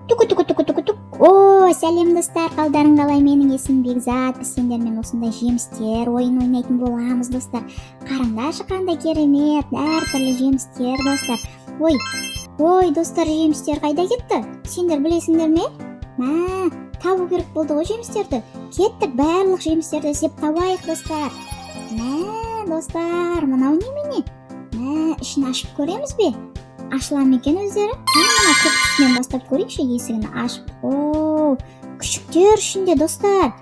Туку туку туку туку тук. О, сәлем, достар, қалдарың қалай? Менің есімім Бекзат. Біз сендермен осындай жемістер ойын ойнайтын боламыз, достар. Қараңдаршы, қандай керемет әртүрлі жемістер, достар. Ой, ой, достар, жемістер қайда кетті? Сендер білесіңдер ме? Мә, табу керек болды ғой жемістерді. Кеттік, барлық жемістерді іздеп табайық, достар. Мә, достар, мынау немене? Мә, ішін ашып көреміз бе? Ашыла ма екен өздері? Қане, мына көк түсінен бастап көрейікші, есігін ашып. О, күшіктер ішінде, достар.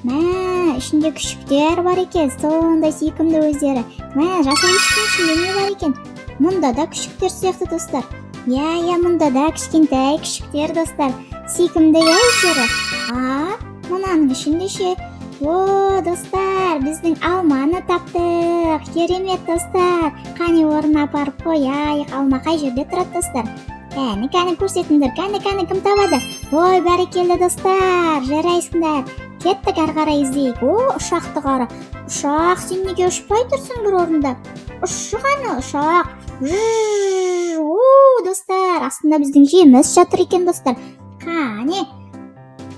Мә, ішінде күшіктер бар екен, сондай сүйкімді өздері. Мә, жасыл үйшіктің ішінде не бар екен? Мұнда да күшіктер сияқты, достар. Иә, мұнда да кішкентай күшіктер, достар. Сүйкімді, иә, өздері. А, мынаның ішінде ше? О, достар, біздің алманы таптық. Керемет, достар. Қане, орнына апарып қояйық. Алма қай жерде тұрады, достар? Кәні, кәні, көрсетіңдер. Кәні, кәні, кім табады? Ой, бәрекелді, достар, жарайсыңдар. Кеттік, ары қарай іздейік. О, ұшақты қара. Ұшақ, сен неге ұшпай тұрсың бір орында? Ұшшы, қане, ұшақ. Жжж. О, достар, астында біздің жеміс жатыр екен, достар. Қане,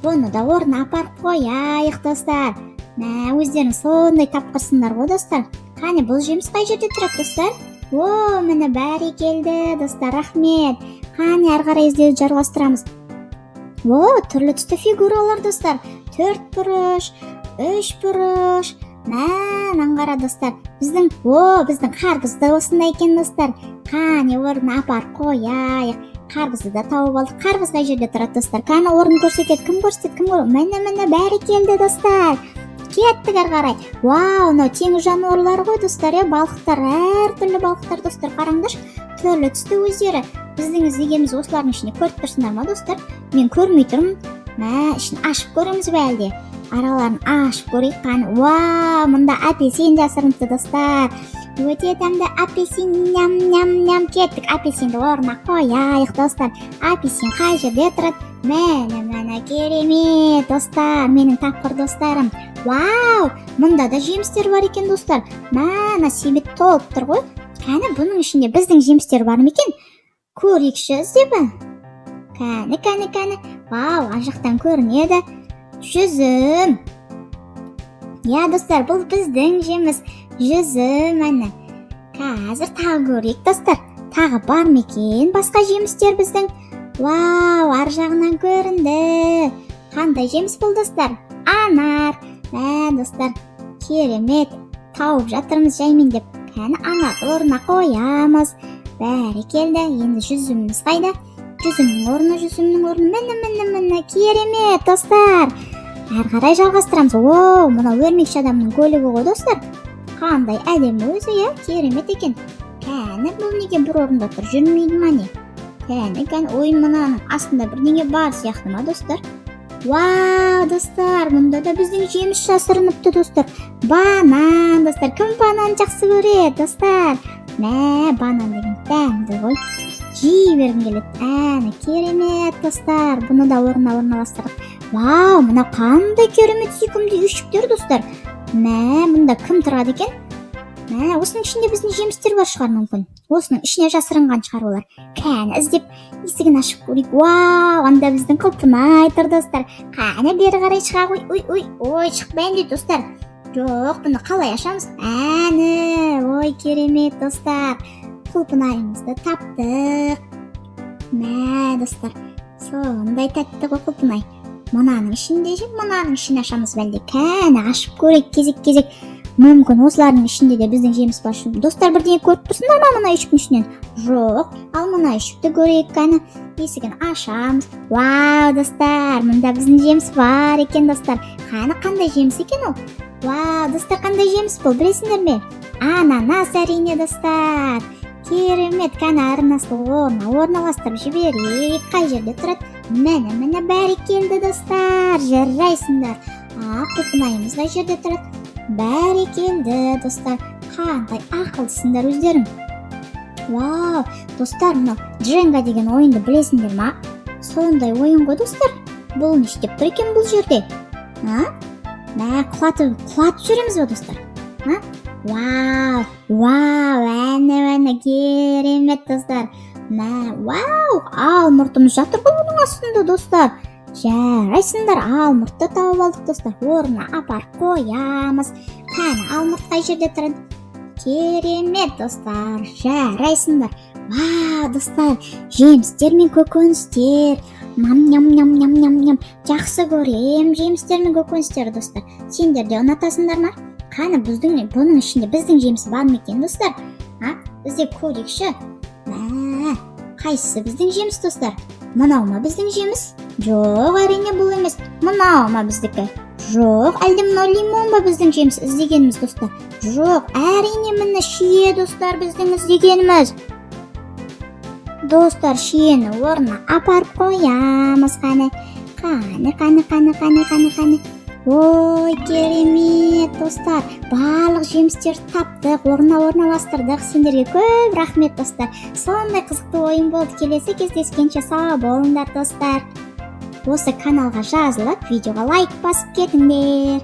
бұны да орнына апарып қояйық, достар. Мә, өздерің сондай тапқырсыңдар ғой, достар. Қане, бұл жеміс қай жерде тұрады, достар? О, міне, бәрекелді, достар, рахмет. Қане, ары қарай іздеуді жалғастырамыз. О, түрлі түсті фигуралар, достар. Төрт бұрыш, үш бұрыш. Мә, мынаны қара, достар. Біздің, о, біздің қарбыз да осындай екен, достар. Қане, орнына апарып қояйық. Қарбызды да тауып алдық. Қарбыз қай жерде тұрады, достар? Қане, орын көрсетеді. Кім көрсетеді? Кім? Міне, міне, бәрекелді, достар. Кеттік ары қарай. Вау, мынау теңіз жануарлары ғой, достар, иә, балықтар, әртүрлі балықтар, достар. Қараңдаршы, түрлі түсті өздері. Біздің іздегеніміз осылардың ішінде көріп тұрсыңдар ма, достар? Мен көрмей тұрмын. Мә, ішін ашып көреміз бе әлде? Араларын ашып көрейік, қане. Вау, мында апельсин жасырыныпты, достар. Өте дәмді апельсин, ням ням ням. Кеттік, апельсинді орнына қояйық, достар. Апельсин қай жерде тұрады? Міне, міне, керемет, достар, менің тапқыр достарым. Вау, мұнда да жемістер бар екен, достар. Мә, мына себет толып тұр ғой. Кәні, бұның ішінде біздің жемістер бар ма екен? Көрейікші іздеп. Кәні, кәні, кәні. Вау, ар жақтан көрінеді. Жүзім. Иә, достар, бұл біздің жеміс. Жүзім, әне. Қазір тағы көрейік, достар. Тағы бар ма екен басқа жемістер біздің? Вау, ар жағынан көрінді. Қандай жеміс бұл, достар? Анар. Мә, достар, керемет. Тауып жатырмыз жаймендеп. Кәні, анарды орнына қоямыз. Бәрекелді. Енді жүзіміміз қайда? Жүзімнің орны, жүзімнің орны. Міне, міне, міне, керемет, достар. Әрі қарай жалғастырамыз. О, мынау өрмекші адамның көлігі ғой, достар. Қандай әдемі өзі, иә, керемет екен. Кәні, бұл неге бір орында тұр, жүрмейді ма, не? Кәні, кәні, ой, мынаның астында бірдеңе бар сияқты ма, достар? Вау, достар, мұнда да біздің жеміс жасырыныпты, достар. Банан, достар. Кім банан жақсы көреді, достар? Мә, банан деген дәмді ғой. Жей бергім келеді. Әне, керемет, достар. Бұны да орнына орналастырдық. Вау, мына қандай керемет сүйкімді үйшіктер, достар. Мә, мұнда кім тұрады екен? Мә, осының ішінде біздің жемістер бар шығар мүмкін. Осының ішіне жасырынған шығар олар. Кәні, іздеп, есігін ашып көрейік. Вау, анда біздің құлпынай тұр, достар. Қане, бері қарай шыға ғой. Ой, ой, ой, шықпаймын дейді, достар. Жоқ, бұны қалай ашамыз? Әні, ой, керемет, достар. Құлпынайымызды таптық. Мә, достар, сондай тәтті ғой құлпынай. Мынаның ішінде ше? Мынаның ішін ашамыз ба әлде? Кәні, ашып көрейік кезек кезек. Мүмкін, осылардың ішінде де біздің жеміс бар шығар. Достар, бірдеңе көріп тұрсыңдар ма мына үйшіктің ішінен? Жоқ. Ал мына үйшікті көрейік, кәні, есігін ашамыз. Вау, достар, мында біздің жеміс бар екен, достар. Қане, қандай жеміс екен ол? Вау, достар, қандай жеміс бұл, білесіңдер ме? Ананас, әрине, достар. Керемет. Кәні, арнасы орнына орналастырып жіберейік. Қай жерде тұрады? Міне, міне, бәрекелді, достар, жарайсыңдар. А құлпынайымыз қай жерде тұрады? Бәрекелді, достар, қандай ақылдысыңдар өздерің. Вау, достар, мынау Дженга деген ойынды білесіңдер ма? Сондай ойын ғой, достар. Бұл не істеп тұр екен бұл жерде? А, мә, құлатып, құлатып жібереміз ба, достар? А, вау, вау, әне, әне, керемет, достар. Мә, вау, алмұртымыз жатыр ғой бұның астында, достар. Жарайсыңдар, алмұртты тауып алдық, достар. Орнына апарып қоямыз. Қане, алмұрт қай жерде тұрады? Керемет, достар, жарайсыңдар. Вау, достар, жемістер мен көкөністер. Ням, ням, ням, ням, ням, ням. Жақсы көрем жемістер мен көкөністерді, достар. Сендер де ұнатасыңдар ма? Қане, біздің, бұның ішінде біздің жеміс бар ма екен, достар? А, іздеп көрейікші. Мә, қайсысы біздің жеміс, достар? Мынау ма біздің жеміс? Жоқ, әрине, бұл емес. Мынау ма біздікі? Жоқ. Әлде мынау лимон ба біздің жеміс іздегеніміз, достар? Жоқ, әрине, міне, шие, достар, біздің іздегеніміз. Достар, шиені орнына апарып қоямыз. Қане, қане, қане, қане, қане, қане, қане? Ой, керемет, достар, барлық жемістерді таптық, орнына орналастырдық. Сендерге көп рахмет, достар. Сондай қызықты ойын болды. Келесі кездескенше сау болыңдар, достар. Осы каналға жазылып, видеоға лайк басып кетіңдер.